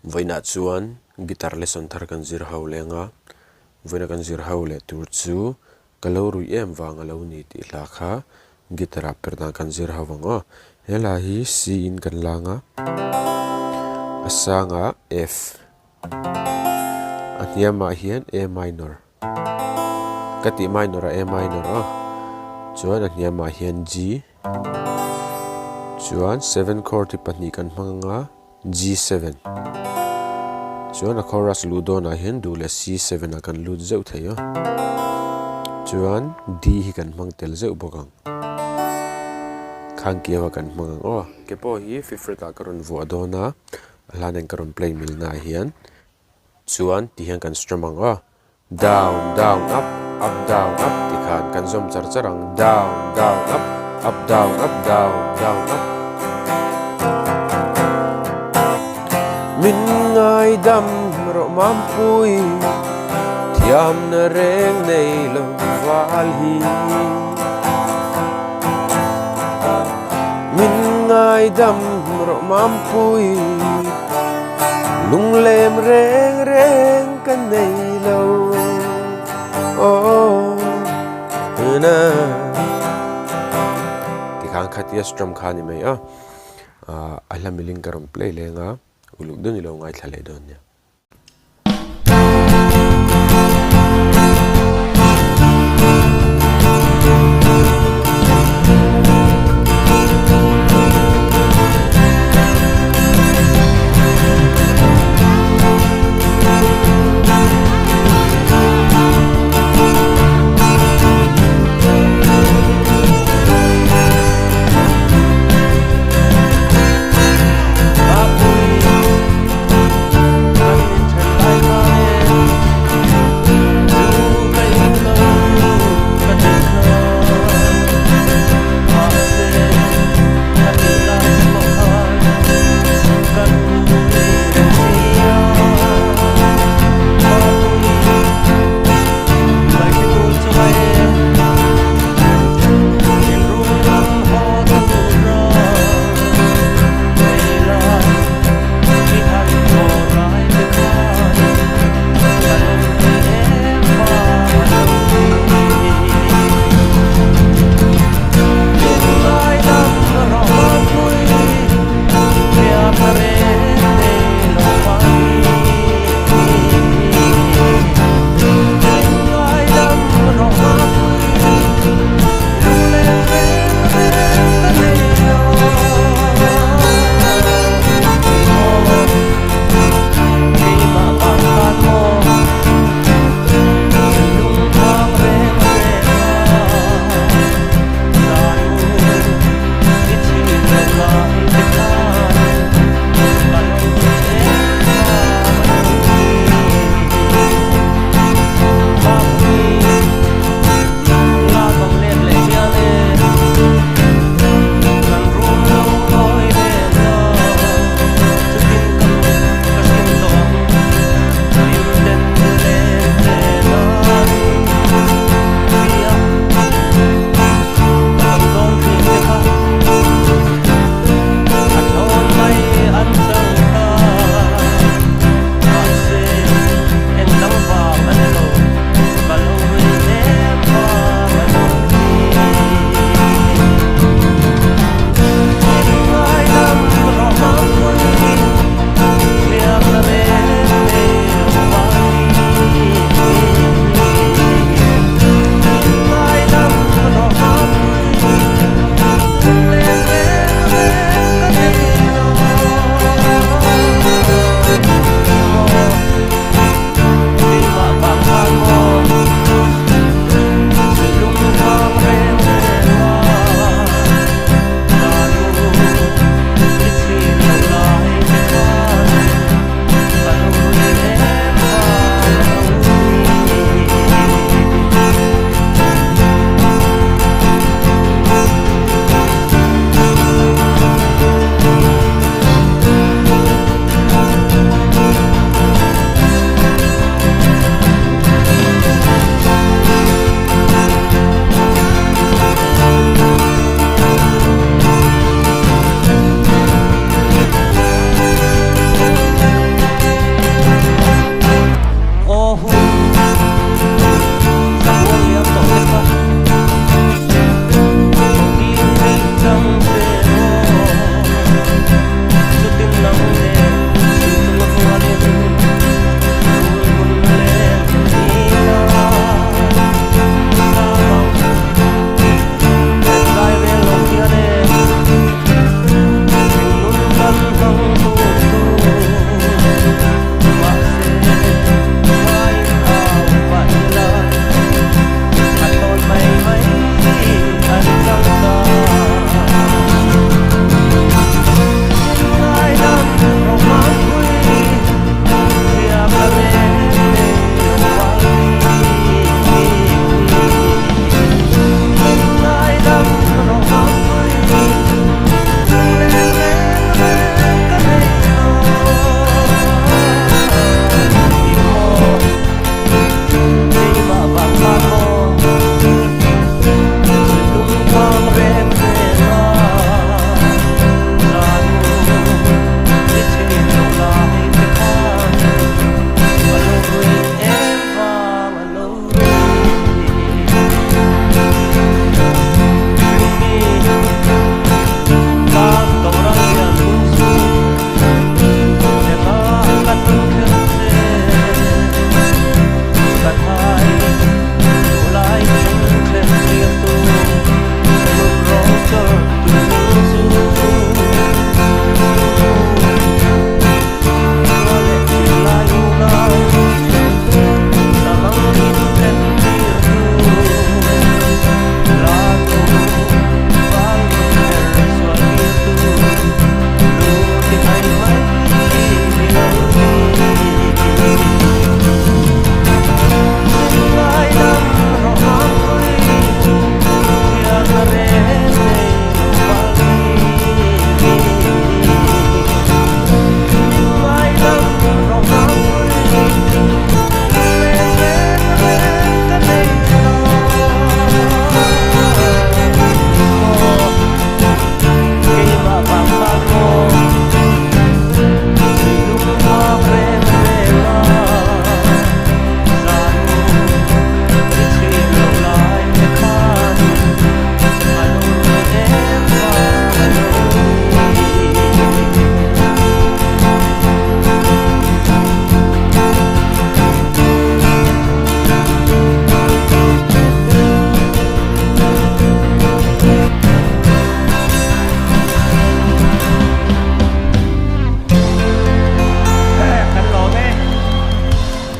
Vawiinah chuan guitar lesson thar kan zir ho leng a, vawiina kan zir ho leh tur chu ka lo ruih em vang a lo ni tih hla kha guitar ah per dan kan zir ho vang aw. He hla hi C in kan lang a, a sangah F, a hniamah hian A minor, ka tih minor ah A minor aw, chuan a hniamah hian G, chuan seven chord hi pahnih kan hmang ang a. G7. Chuan a chorus luh dawnah hian duh leh C7 ah kan lut zeuh thei a. Chuan D hi kan hmang tel zeuh bawk ang. Khang kiau ah kan hmang ang aw. Ke pawh hi fifth fret ah ka rawn vuah dawn a, a hla nen ka rawn play mil naah hian chuan ti hian kan strum ang aw. Down down up, up down up ti khan kan zawm char char ang down down up, up down up down down up. Min ngaidam rawh mampui thiamna reng nei lo val hi. Min ngaidam rawh mampui lunglem reng reng ka nei lo aw na tikhan khatia strum kha a ni mai a a hla miling ka rawn play leng a uluk deuh ni lo ngaithla leh dawn nia.